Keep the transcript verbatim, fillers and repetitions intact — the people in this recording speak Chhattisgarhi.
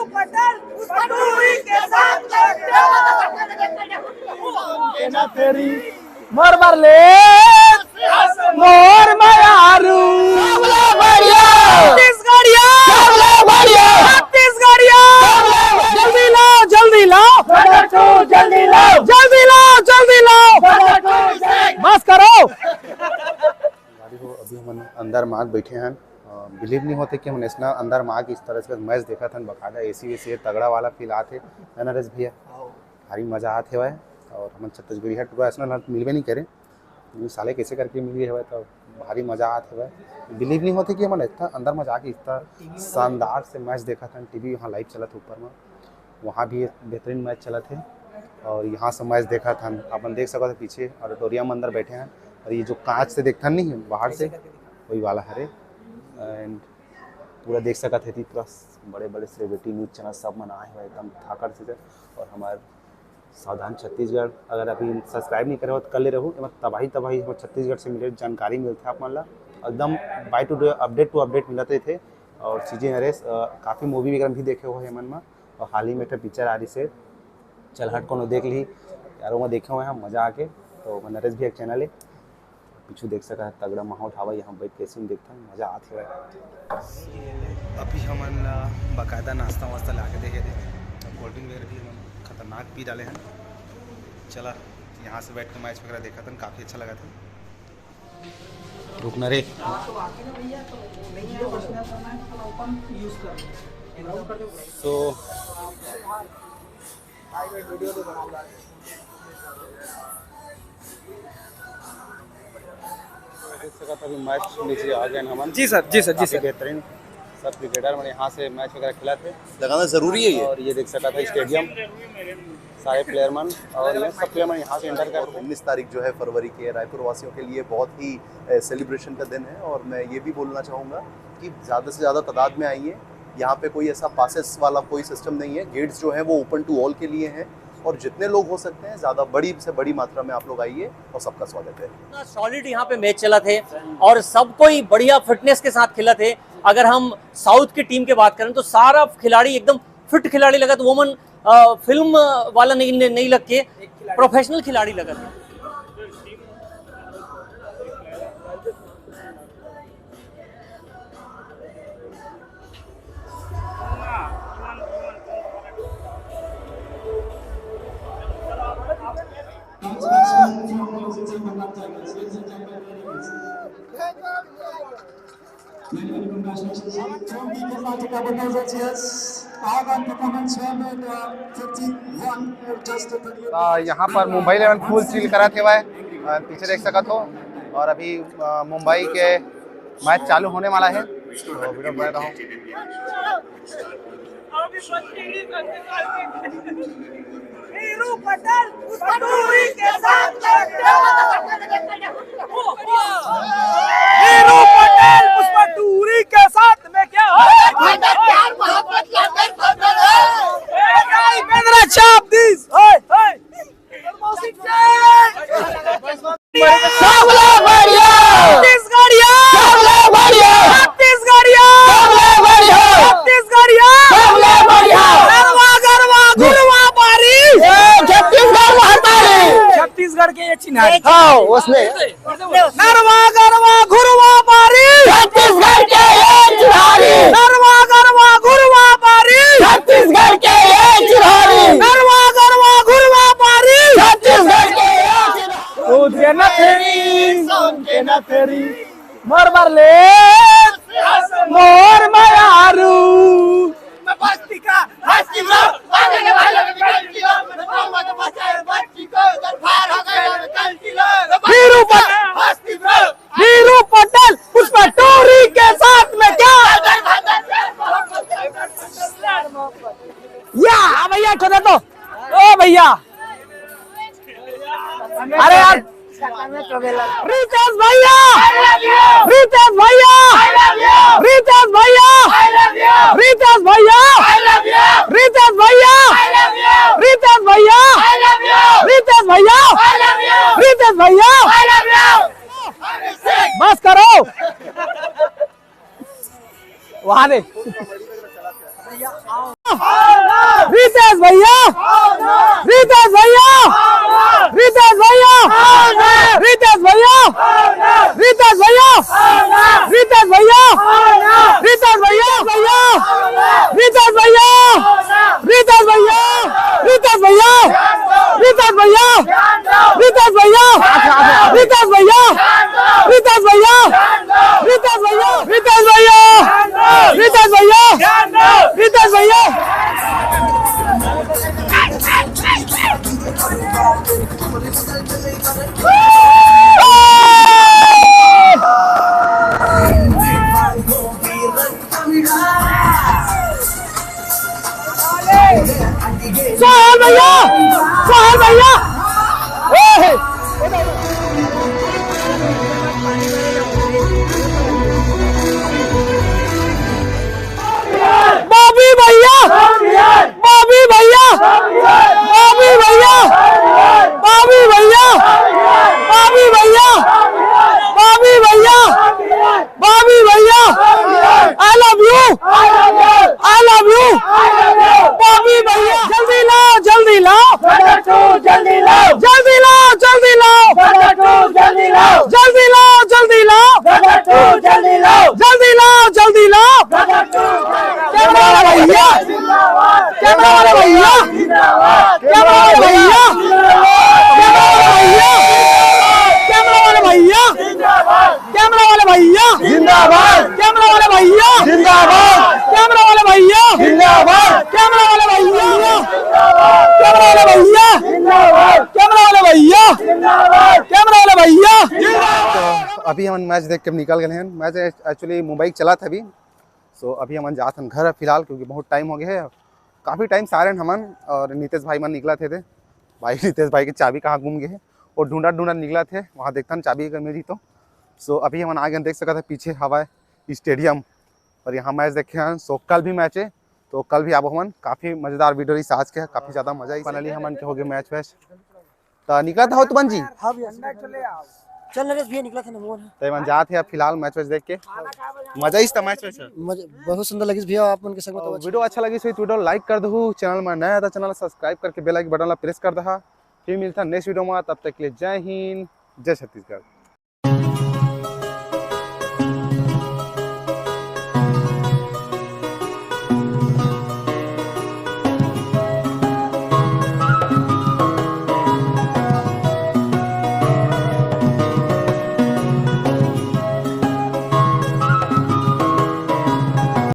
पटेल, पटोरी के साथ बैठो। तेरी मोर बरले, मोर मयारू। सबले बढ़िया। छत्तीसगढ़िया। सबले बढ़िया। छत्तीसगढ़िया। सबले बढ़िया। जल्दी लाओ, जल्दी लाओ। जल्दी लाओ, जल्दी लाओ, जल्दी लाओ। बस करो। गाड़ी हो, अभी हमन अंदर माग बैठे हन। बिलीव नहीं होते कि हमन इतना अंदर माग इस तरह से मैच देखत हन, बकायदा एसी वेसी हे, तगड़ा वाला फील आत हे, है ना नरेश भैया? भारी मजा आत हेवय। और हमन छत्तीसगढ़िया टूरा अइसना मिलबे नहीं करे, ये साले कैसे करके मिली हेवय, तो भारी मजा आत हेवय। बिलीव नहीं होते कि हमन इतना अंदर में जाके इतना शानदार से मैच देखत हन। टीवी यहाँ लाइव चलत हे ऊपर में, वहाँ भी एक बेहतरीन मैच चलत हे और यहाँ से मैच देखत हन। अपन देख सकत हे पीछे ऑडिटोरियम अंदर बैठे हैं और ये जो कांच से देखथन नहीं बाहर से, वही वाला हरे। एंड पूरा देख सकत हे, पूरा बड़े बड़े सेलिब्रिटी न्यूज चैनल सब मन आए हुए एकदम धाकड़ से। और हमारे सावधान छत्तीसगढ़ अगर अभी सब्सक्राइब नहीं करे हो तो कर ले रहू, एमा तबाही तबाही हमर छत्तीसगढ़ से मिले जानकारी मिलथे आप मन ला। एकदम by today, update to update मिलत रहिथे। और सीजे नरेश, अ, काफ़ी मूवी वगैरह भी देखे हो हे मन मा, और हाल ही में एक ठो पिक्चर आ रही से चल हट कोनो देख ली यार, वो मैं देखे हुए हैं मज़ा आके। तो मैं नरेश भी एक चैनल है, पीछू देख सका है, तगड़ा माहौल हवा, यहाँ बैठ के सीन देखता हूँ, मज़ा आत है। अभी हमन ला बाकायदा नाश्ता वास्ता ला के दे हे, कोल्ड ड्रिंक वगैरह भी हमन खतरनाक पी डाले हैं। चला, यहाँ से बैठ के मैच वगैरह देखा था, काफ़ी अच्छा लगा था। रुकना रे। सो देख सकत हन, अभी मैच नीचे आ गए हमन। जी सर, जी सर, जी काफी सर। बेहतरीन सब क्रिकेटर मन यहाँ से मैच वगैरह खेलत हे। लगाना जरूरी है ये। और ये देख सकत हन स्टेडियम, सारे प्लेयर मन और ये सब प्लेयर मन यहाँ से एंटर कर। उन्नीस तारीख जो है फरवरी के, रायपुर वासियों के लिए बहुत ही सेलिब्रेशन का दिन है और मैं ये भी बोलना चाहूँगा कि ज़्यादा से ज़्यादा तादाद में आइए। यहाँ पे कोई ऐसा पासेस वाला कोई सिस्टम नहीं है, गेट्स जो है वो ओपन टू ऑल के लिए हैं और जितने लोग हो सकते हैं ज़्यादा बड़ी से बड़ी मात्रा में आप लोग आइए और सबका स्वागत है। इतना सॉलिड यहाँ पे मैच चलत हे और सब कोई बढ़िया फिटनेस के साथ खेलत हे। अगर हम साउथ की टीम के बात करें तो सारा खिलाड़ी एकदम फिट खिलाड़ी लगत, वो मन अ, फिल्म वाला नहीं, नहीं, नहीं लग के प्रोफेशनल खिलाड़ी लगत। Many, many congratulations. From the Karnataka Bulldozer, cheers. All-round performance were made, uh, fifty-one, just thirty-eight. आ, यहाँ पर मुंबई इलेवन फुल चिल करत हेवय, आ, पीछे देख सकत हो। और अभी, आ, मुंबई के मैच चालू होने वाला है, तो वीडियो बने रहो। वीरू पटेल पुष्पा टूरी के साथ में क्या? वीरू पटेल पुष्पा टूरी के साथ में क्या? मेरा चाप दिस। सबले बढ़िया। छत्तीसगढ़िया। सबले बढ़िया। छत्तीसगढ़िया। सबले बढ़िया। छत्तीसगढ़िया। सबले बढ़िया। गरवा, गरवा, गुरवा बारी। ए, छत्तीसगढ़ महतारी। छत्तीसगढ़ के ये चिन्हारी। हाँ, उसने। नरवा, गरवा, घुरवा बारी। छत्तीसगढ़ के ये चिन्हारी। नरवा, गरवा, घुरवा बारी। छत्तीसगढ़ के ये चिन्हारी। नरवा, गरवा, घुरवा बारी। छत्तीसगढ़ के ये चिन्हारी। सोच के न फेरी, सोच के न फेरी, मोर बरले, मोर मयारू। वीरू पटेल, वीरू पटेल पुष्पा टूरी के साथ में क्या? या, हाँ भैया, ठोका तो। ओ भैया, अरे यार, रितेश भैया, रितेश भैया, रितेश भैया, रितेश भैया, रितेश भैया, रितेश भैया, रितेश भैया, बस करो। वहां दे। रितेश भैया, रितेश भैया, रितेश भैया, रितेश भैया, रितेश भैया, रितेश भैया, रितेश भैया, रितेश भैया। सोहेल भैया, सोहेल भैया, ए! बॉबी भैया, बॉबी भैया, बॉबी भैया, बॉबी भैया, बॉबी भैया, बॉबी भैया। बॉबी भैया, I love you, I love you, Bobby भैया, जल्दी लाओ, जल्दी लाओ, जल्दी लाओ, जल्दी लाओ, जल्दी लाओ, जल्दी लाओ, जल्दी लाओ, जल्दी लाओ, जल्दी लाओ, जल्दी लाओ। कैमरा वाला भैया, कैमरा वाला भैया, कैमरा वाला भैया, कैमरा वाला भैया, कैमरा वाला भैया, कैमरा वाले भैया जिंदाबाद। कैमरा वाले भैया जिंदाबाद। कैमरा वाले भैया जिंदाबाद। कैमरा वाले भैया जिंदाबाद। कैमरा वाले भैया जिंदाबाद। कैमरा वाले भैया जिंदाबाद। कैमरा वाले भैया जिंदाबाद। तो अभी हमन मैच देख के निकल गए हैं। मैच एक्चुअली मुंबई के चला था अभी। सो अभी हमन जात हन घर फिलहाल, क्योंकि बहुत टाइम हो गया है। काफ़ी टाइम से आ रहे हैं हमन, और नितेश भाई मन निकला थे, थे। भाई, नितेश भाई के चाबी कहाँ गुम गए है, वो ढूंढत ढूंढत निकला थे। वहाँ देखथन चाबी अगर मिली तो। सो अभी हमन आगे देख सकत है, पीछे हवा है स्टेडियम, और यहाँ मैच देखे हैं। सो कल भी मैच है, तो कल भी आबो हमन। काफ़ी मज़ेदार वीडियो रही आज के, काफ़ी ज़्यादा मज़ा आई। फाइनली हमन के हो गए मैच वैच। तो निकला था हो तुमन जी? हाँ भैया। चल नरेश भैया, निकला था ना मोहन। तो मन जात है अब फिलहाल मैच वैच देख के। मज़ा इस था मैच वैच। मजा, बहुत सुंदर लगिस भैया, आप मन के संग तो अच्छा। वीडियो अच्छा लगिस होही तो वीडियो लाइक कर दहू, चैनल में नया था चैनल सब्सक्राइब करके बेल आइकन बटन ला प्रेस कर दहा। फिर मिलता नेक्स्ट वीडियो में, तब तक के लिए जय हिंद, जय छत्तीसगढ़।